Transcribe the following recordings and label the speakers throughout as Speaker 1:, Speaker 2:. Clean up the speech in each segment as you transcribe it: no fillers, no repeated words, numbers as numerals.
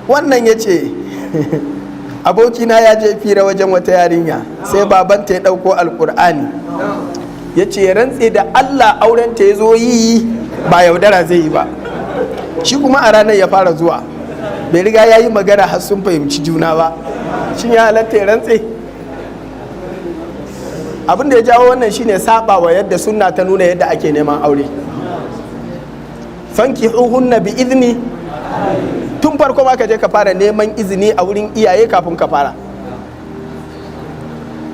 Speaker 1: Wannan ya ce, abokina ya je fira wajen wata yarinya, sai babanta ya ɗauko Alkur'ani, ya ce ya rantse da Allah aurenta ya zo yi, ba yaudara zai yi ba. Shi kuma a ranar ya fara zuwa, bai riga ya yi magana har sun fahimci juna ba. Shin ya halatta ya rantse? Abin da ya jawo wannan shine saba wa yadda sunna ta nuna yadda ake neman aure. Fankihuhunna bi izni. Tun farko ma ka je ka fara neman izini a wurin iyaye kafin ka fara.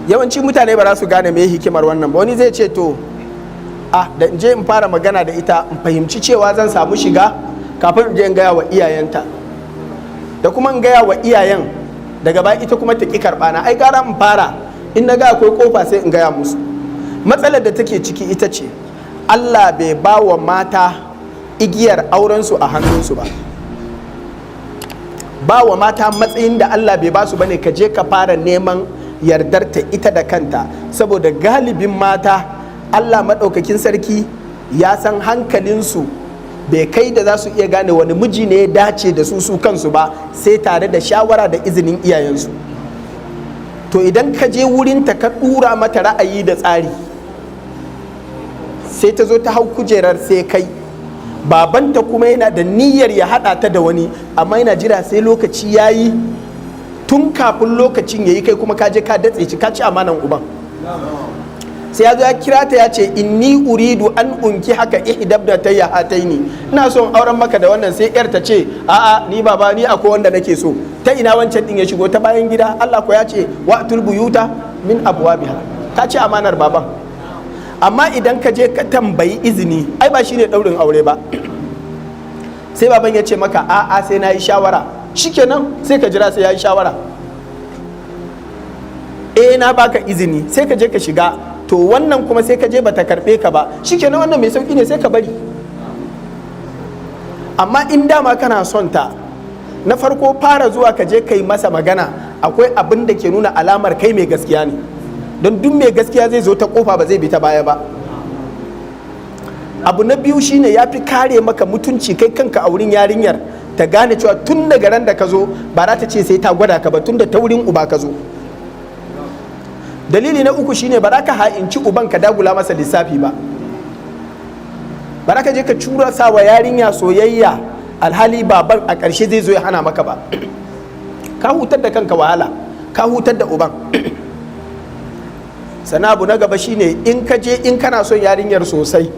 Speaker 1: Yawanci mutane ba za su gane me hikimar wannan ba. Wani zai ce, to ah, da in je in fara magana da ita, in fahimci cewa zan samu shiga kafin in je in gaya wa iyayenta, da kuma in gaya wa iyayen daga baya ita kuma ta ki karɓa na, ai gara in fara, in na ga akwai kofa sai in gaya musu. Matsalar da take ciki ita ce, Allah bai ba wa mata igiyar aurensu a hannunsu ba. Ba wa mata matsayin da Allah bai ba su bane ka je ka fara neman yardarta ita da kanta, saboda galibin mata Allah maɗaukakin sarki ya san hankalinsu bai kai da za su iya gane wani miji ne ya dace da su su kansu ba, sai tare da shawara da izinin iyayensu. To idan ka je wurinta ka ɗura mata ra'ayi da tsari, sai ta zo ta hau kujerar sai kai. Babanta kuma yana da niyyar ya haɗa ta da wani, amma yana jira sai lokaci ya yi. Tun kafin lokacin ya yi, kai kuma ka je ka datse shi, ka ci amanan uban. Sai ya zo ya kira ta ya ce, inni uridu an unkihaka ihdabnatayya hataini, ina son auren maka da wannan. Sai yar ta ce, a'a, ni baba, ni akwai wanda nake so. Ta ina wancan din ya shigo? Ta bayan gida. Allah ko ya ce wa'tul buyuta min abwabiha. Ka ci amanar baban. Amma idan ka je ka tambayi izini, ai ba shine daurin aure ba, sai baban ya ce maka, a'a, sai na yi shawara, shikenan, sai ka jira sai ya yi shawara. Eh, na baka izini, sai ka je ka shiga. To wannan kuma sai ka je bata karbe ka ba, shikenan, wannan mai sauki ne, sai ka bari. Amma in dama kana son ta, na farko fara zuwa ka je ka yi masa magana, akwai abin da ke nuna alamar kai mai gaskiya ne, don duk mai gaskiya zai zo ta kofa, ba zai bi ta baya ba. Abu na biyu shine ya fi kare maka mutunci kai kanka a wurin yarinyar, ta gane cewa tun daga ran da ka zo ba za ta ce sai ta gwada ka ba, tun da ta wurin uba ka zo. Dalili na uku shine ba za ka ha'inci uban ka dagula masa lissafi ba. Ba za ka je ka cura sa wa yarinya soyayya, alhali baban a ƙarshe zai zo ya hana maka ba. Ka hutar da kanka wahala, ka hutar da uban. Sana abu na gaba shine, in ka je, in kana son yarinyar sosai,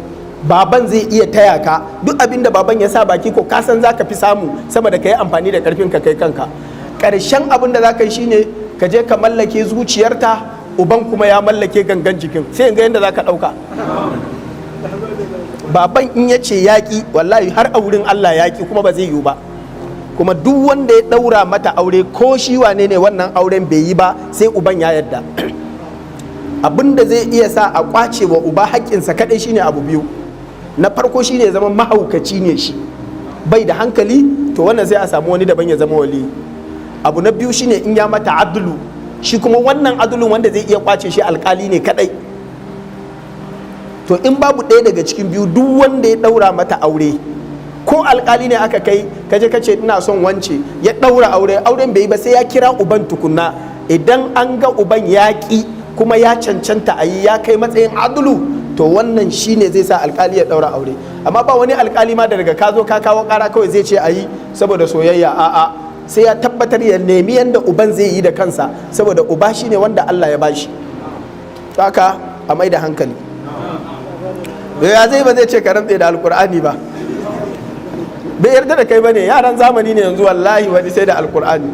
Speaker 1: baban zai iya taya ka. Duk abin da baban ya sa baki ko ka san za ka fi samu sama da ka yi amfani da karfin ka kai kanka. Ƙarshen abin da za ka yi shine ka je ka mallake zuciyarta, uban kuma ya mallake gangan jikin, sai ga yadda za ka ɗauka. Baban in ya ce yaƙi, wallahi har a wurin Allah yaƙi, kuma ba zai yiwu ba. Kuma duk wanda ya ɗaura mata aure, ko shi wane ne, wannan auren bai yi ba sai uban ya yarda. Abin da zai iya sa a kwace wa uba haƙƙinsa kaɗai shine abu biyu. Na farko shine zama mahaukaci ne shi, bai da hankali, to wannan sai a samu wani daban ya zama wali. Abu na biyu shine in ya mata adulu. Shi kuma wannan adulun, wanda zai iya kwace shi alkali ne kadai. To in babu ɗaya daga cikin biyu, duk wanda ya ɗaura mata aure, ko alkali ne aka kai, kaje kace ina son wance, ya ɗaura aure, auren bai yi ba sai ya kira uban tukunna. Idan an ga uban ya ƙi kuma ya cancanta a yi, ya kai matsayin adulu, to wannan shine zai sa alkali ya ɗaura aure. Amma ba wani alkali ma da daga ka zo ka kawo ƙara kawai zai ce a yi saboda soyayya. A'a, sai ya tabbatar, ya nemi yanda uban zai yi da kansa, saboda uba shine wanda Allah ya bashi. Haka a mai da hankali. Ya zai ba zai ce ka rantse da Alkur'ani ba, bai yarda da kai bane. Yaran zamani ne yanzu. Wallahi wani sai da Alkur'ani,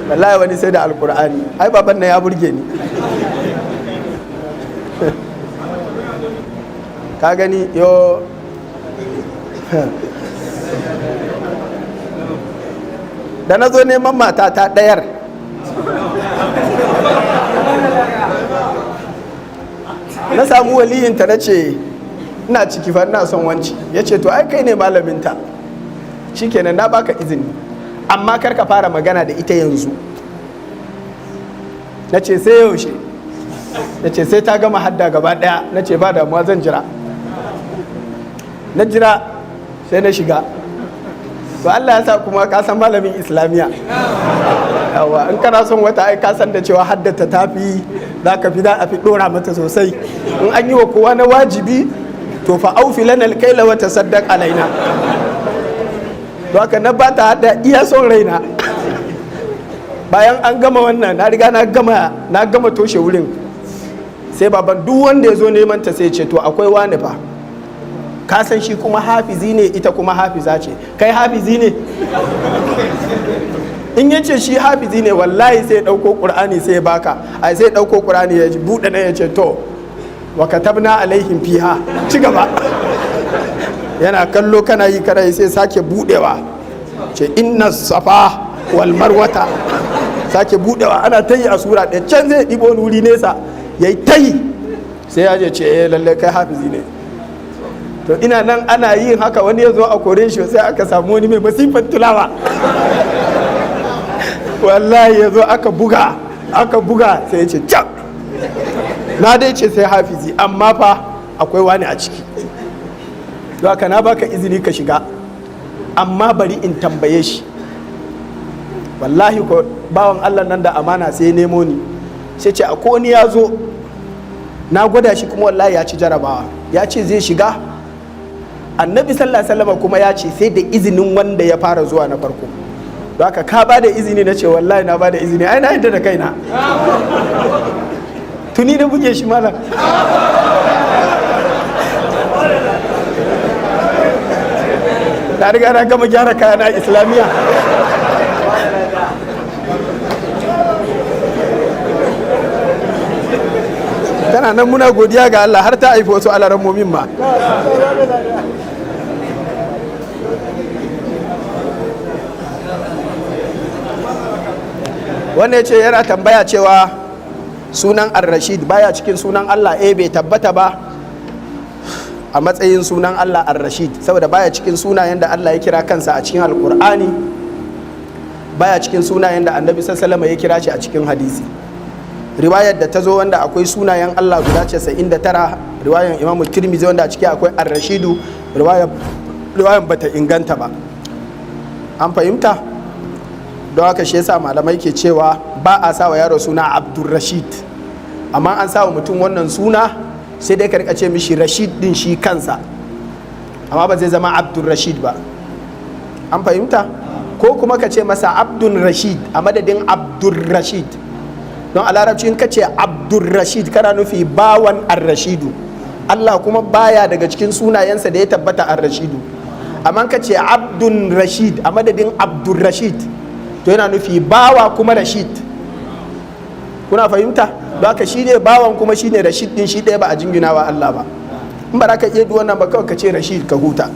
Speaker 1: wallahi wani sai da Alkur'ani. Ai baban na ya burge ni. Ka gani yo, da na zo neman matata ɗayar, na samu waliyinta, na ce ina ciki fa, ina son wanci. Ya ce, to ai kai ne malaminta, shikenan, na baka izini, amma kar ka fara magana da ita yanzu. Na ce sai yaushe? Na ce sai ta gama hadda gaba daya. Na ce ba damuwa, zan jira. Na jira, sai na shiga. To Allah ya sa kuma ka san malamin Islamiya, yawa, in kana son wata, ai ka san da cewa haddata tafi za ka fi, za a fi dora mata sosai. In an yi wa kowa na wajibi, to fa aufi lana alkaila wa tasaddaq alaina. Don haka na bata hadda iya son raina. Bayan an gama wannan, na riga na gama toshe wurin, sai baban duk wanda ya zo neman ta sai ce, "To, akwai wani fa, ka san shi kuma hafizi ne, ita kuma hafiza ce. Kai hafizi ne?" In ya ce shi hafizi ne, wallahi sai ya ɗauko ƙur'ani sai ya baka, ai sai ya ɗauko ƙur'ani ya buɗe nan ya ce, "To, wa katabna alaihim fiha, ci gaba." Yana kallo kana yi kana yi, sai sake buɗewa, ce, "Inna safa wal marwata." Sake buɗewa, ana ta yi a sura ɗaya. Can zai ɗibo wani wuri nesa ya yi ta yi, sai ya je ce, "Eh, lalle kai hafizi ne." To, ina nan ana yin haka, wani ya zo a kore shi, sai aka samu wani mai masifan tilawa. Wallahi ya zo, aka buga, aka buga, sai ya ce, "Can na dai ce sai hafizi, amma fa akwai wani a ciki. Don haka na baka izini ka shiga, amma bari in tambaye shi." Wallahi ko bawan Allah nan da amana, sai nemo ni, sai ce, "Akwai wani ya zo, na gwada shi, kuma wallahi ya ci jarabawa, ya ce zai shiga. Annabi sallallahu alaihi wasallam kuma ya ce sai da izinin wanda ya fara zuwa na farko. Don haka ka ba da izini?" Na ce, "Wallahi na ba da izini, ai na yadda da kaina." Tuni na buge shi malam. Na riga na gama gyara kayana Islamiyya. Tana nan, muna godiya ga Allah, har ta haifi wasu alarammomin ma. Wanda ya ce yana tambaya cewa sunan Ar-Rashid baya cikin sunan Allah. Eh, bai tabbata ba a matsayin sunan Allah Ar-Rashid, saboda baya cikin sunayen da Allah ya kira kansa a cikin Alkur'ani, baya cikin sunayen da Annabi sallallahu ya kira shi a cikin hadisi. Riwayar da ta zo wanda akwai sunayen Allah guda 99, riwayar Imamu Tirmidhi, wanda a ciki akwai Ar-Rashidu, riwayar bata inganta ba. An fahimta? Don haka shi yasa malamai ke cewa ba a sa wa yaro suna Abdulrashid, amma an sa wa mutum wannan suna, sai dai ka rika ce mishi Rashid din shi kansa, amma ba zai zama Abdulrashid ba. An fahimta? Ko kuma ka ce masa Abdul Rashid a madadin Abdulrashid, don a Larabci in ka ce Abdulrashid, kana nufi bawan Ar-Rashidu. Allah kuma baya daga cikin sunayensa da ya tabbata Ar-Rashidu. Amma ka ce Abdun Rashid a madadin Abdulrashid, to yana nufi bawa kuma Rashid. Kuna fahimta? Don haka shi ne bawan kuma shi ne Rashid din, shi ɗaya ba a jingina wa Allah ba. In ba za ka iya wannan ba, kawai ka ce Rashid ka huta.